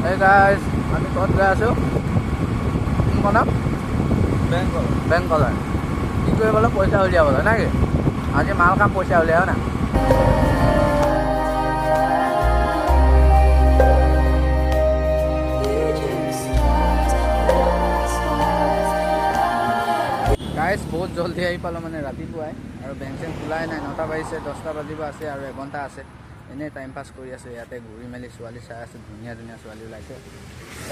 Hey guys, আমি ক'ত গৈ আছোঁ? কোন বেংকৰ। বেংকলৈ। কি কৰিবলৈ? পইচা উলিয়াবলৈ নে কি? আজি মাল কাম, পইচা উলিয়াব না। গাইজ, বহুত জল্দি আহি পালোঁ, মানে ৰাতিপুৱাই আৰু বেংক চেংক খোলাই নাই। 9টা বাজিছে, 10টা বাজিব আছে আৰু এঘণ্টা আছে। এনেই টাইম পাছ কৰি আছোঁ ইয়াতে ঘূৰি মেলি, ছোৱালী চাই আছোঁ, ধুনীয়া ধুনীয়া ছোৱালী ওলাইছে।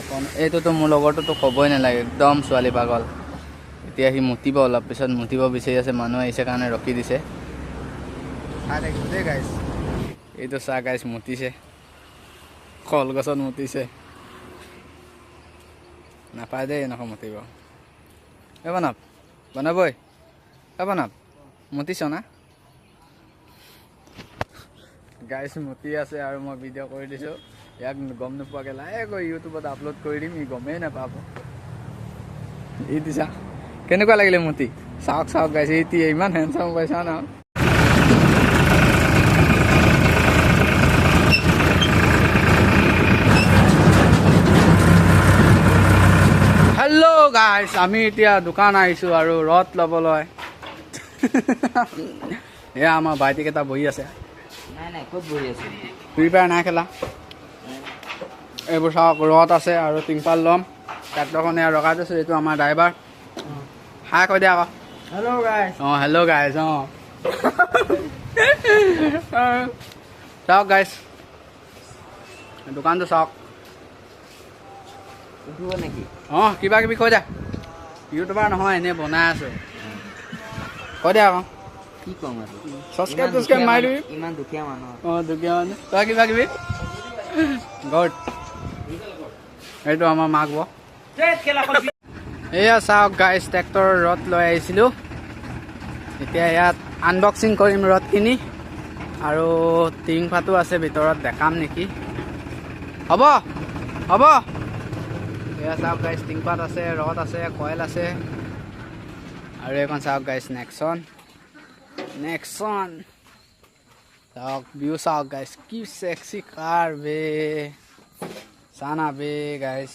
এখন এইটোতো মোৰ লগৰটোতো ক'বই নালাগে, একদম ছোৱালী পাগল। এতিয়া সি মুতিব, অলপ পিছত মুতিব বিচাৰি আছে, মানুহ আহিছে কাৰণে ৰখি দিছে। চাই থাকিব দেই গাইজ। এইটো চা গাইজ, মুতিছে, কলগছত মুতিছে। নাপায় দেই এনেকুৱা মুতিব। এই বনাব বনাবই, এই বনাব, মুতিছ না? গাইজ, মুতি আছে আৰু মই ভিডিঅ' কৰি দিছোঁ। ইয়াক গম নোপোৱাকৈ লাহেকৈ ইউটিউবত আপলোড কৰি দিম, ই গমেই নাপাব। ই দিছা, কেনেকুৱা লাগিলে মুতি? চাওক চাওক গাইজ, এতিয়া ইমান হেণ্ডচাম পাইছা ন? হেল্ল' গাইজ, আমি এতিয়া দোকান আহিছোঁ আৰু ৰদ ল'বলৈ। এয়া আমাৰ ভাইটিকেইটা বহি আছে। নাই নাই, ক'ত বহি আছে? ফ্ৰী ফায়াৰ নাই খেলা। এইবোৰ চাওক, ৰদ আছে আৰু টিংপাল ল'ম। ট্ৰেক্টৰখন এয়া ৰখাই থৈছোঁ। এইটো আমাৰ ড্ৰাইভাৰ, হাই কৈ দিয়া আকৌ। Hello' guys. অঁ, হেল্ল' গাইজ। অঁ, চাওক গাইজ, দোকানটো চাওক। উঠিব নেকি? অঁ, কিবা কিবি কৈ দে। ইউটিউবাৰ নহয়, এনেই বনাই আছোঁ। কৈ দে আকৌ। কি ক'ম আৰু? ছাবস্ক্ৰাইব টাবস্ক্ৰাইব মাৰি দিবি। ইমান দুখীয়া মানুহ। অঁ, দুখীয়া মানুহ। তই কিবা কিবি গুড। এইটো আমাৰ মাক ব। এয়া চাওক গাইজ, ট্ৰেক্টৰৰ ৰদ লৈ আহিছিলোঁ। এতিয়া ইয়াত আনবক্সিং কৰিম ৰদখিনি আৰু টিং ফাটো আছে ভিতৰত, দেখাম নেকি? হ'ব হ'ব। এয়া চাওক গাইজ, টিংপাত আছে, ৰদ আছে, কইল আছে। আৰু এইখন চাওক গাইজ, নেক্সন, নেক্সন চাওক, ভিউ চাওক গাইজ, কি চেক্সি কাৰ বে। চানা বে গাইজ,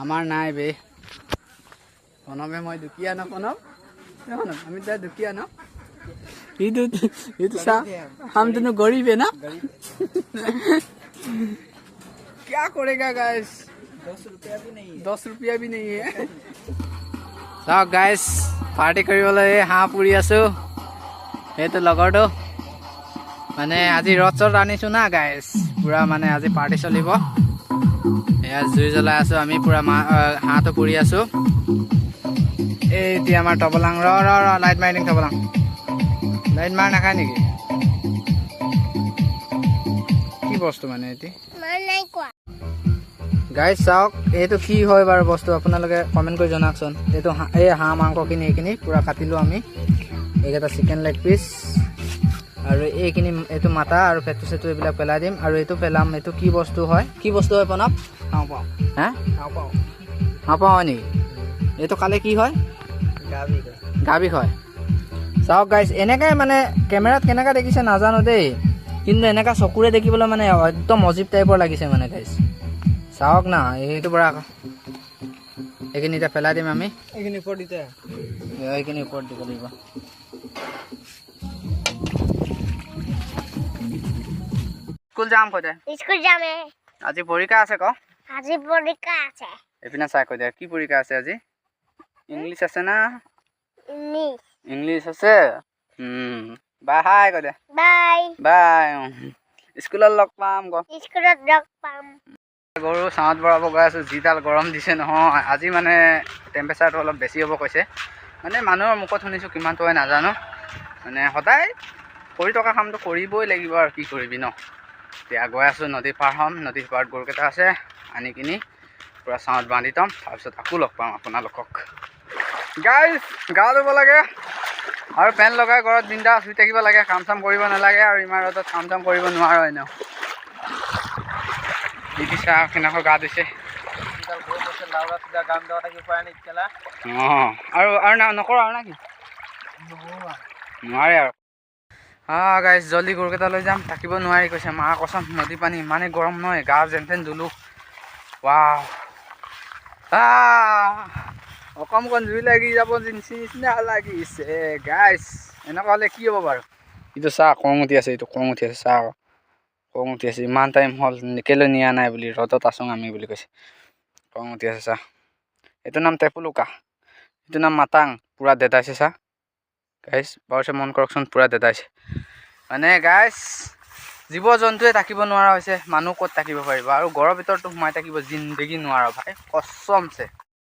আমাৰ নাই বে। প্ৰণৱে মই দুখীয়া ন? প্ৰণৱ, প্ৰণৱ, আমি তাই দুখীয়া ন? এইটো এইটো চা, हम दोनों गरीब है ना? क्या करेगा गाइस, 10 रुपया भी नहीं। 10 रुपया भी नहीं है। চাওক গাইজ, পাৰ্টি কৰিবলৈ এই হাঁহ পুৰি আছো। সেইটো লগৰটো, মানে আজি ৰদ চদ আনিছো না গাইজ, পুৰা মানে আজি পাৰ্টি চলিব। এয়া জুই জ্বলাই আছো আমি, পুৰা মা হাঁহটো পুৰি আছো। এই এতিয়া আমাৰ তবলাং, ৰ ৰ ৰ, লাইট মাৰি দিম। তবলাং, লাইট মাৰ নাখায় নেকি? কি বস্তু মানে এতিয়া? গাইজ চাওক, এইটো কি হয় বাৰু বস্তু, আপোনালোকে কমেণ্ট কৰি জনাওকচোন। এইটো এই হাঁহ মাংসখিনি এইখিনি পূৰা কাটিলোঁ আমি। এইকেইটা চিকেন লেগ পিচ আৰু এইখিনি এইটো মাথা আৰু পেটু চেটু এইবিলাক পেলাই দিম আৰু এইটো পেলাম। এইটো কি বস্তু হয়? কি বস্তু হয় প্ৰণৱ? খাওঁ পাওঁ। হা? খাওঁ পাওঁ। হাঁহ পাওঁ হয় নেকি? এইটো খালে কি হয়? গা বিষ। গা বিষ হয়। চাওক গাইজ, এনেকাই মানে কেমেৰাত কেনেকা দেখিছে নাজানো দেই, কিন্তু এনেকা চকুৰে দেখিবলৈ মানে একদম অজীৱ টাইপৰ লাগিছে মানে গাইজ। চাওক না, এইটো পৰা আকৌ এইখিনি এতিয়া পেলাই দিম আমি। এইখিনি ওপৰত দিতে। এইখিনি ওপৰত দিব লাগিব। স্কুল যাম কৈ দে। স্কুল যামে। আজি পৰীক্ষা আছে ক। আজি পৰীক্ষা আছে। এইপিনে চাই কৈ দে, কি পৰীক্ষা আছে আজি? ইংলিছ আছে না? ইংলিছ। ইংলিছ আছে। বাই, হাই কৈ দে। বাই। বাই, স্কুলত লগ পাম ক। স্কুলত লগ পাম। গৰু ছাঁত ভৰাব গৈ আছোঁ। যিডাল গৰম দিছে নহয় আজি, মানে টেম্পাৰেচাৰটো অলপ বেছি হ'ব কৈছে, মানে মানুহৰ মুখত শুনিছোঁ, কিমানটো হয় নাজানো। মানে সদায় কৰি থকা কামটো কৰিবই লাগিব আৰু কি কৰিবি ন। এতিয়া গৈ আছোঁ, নদী পাৰ হ'ম, নদীৰ পাৰত গৰুকেইটা আছে, আনি কিনি পূৰা ছাঁত বান্ধি থ'ম, তাৰপিছত আকৌ লগ পাম আপোনালোকক। গাইজ, গা ধুব লাগে আৰু ফেন লগাই ঘৰত বিন্দাছ শুই থাকিব লাগে, কাম চাম কৰিব নালাগে আৰু ইমান ৰ'দত কাম চাম কৰিব নোৱাৰো এনেও। দিছা কেনেকৈ গা ধুইছে। অঁ, আৰু আৰু না নকৰো আৰু নাকি নোৱাৰে আৰু। গাইজ, জল্দি গৰুকেইটা লৈ যাম, থাকিব নোৱাৰি কৈছে মা কচম। নদী পানী ইমানেই গৰম নহয়, গা যেন তেন ধুলোঁ। ৱাও, আহ, অসমখন জুই লাগি যাব নিচিনা লাগিছে গাইছ। এনেকুৱা হ'লে কি হ'ব বাৰু? এইটো চা, খং উঠি আছে এইটো, খং উঠি আছে। চা, খং উঠি আছে। ইমান টাইম হ'ল, কেলৈ নিয়া নাই বুলি, ৰ'দত আছোং আমি বুলি কৈছে। খং উঠি আছে চা। এইটো নাম টেপুলুকা, এইটো নাম মাতাং। পূৰা দেদাইছে চা গাইছ। বাৰু মন কৰকচোন, পূৰা দেদাইছে। মানে গাইছ, জীৱ জন্তুৱে থাকিব নোৱাৰা হৈছে, মানুহ ক'ত থাকিব পাৰিব? আৰু ঘৰৰ ভিতৰতো সোমাই থাকিব জিন্দগী নোৱাৰ ভাই, কচমছে।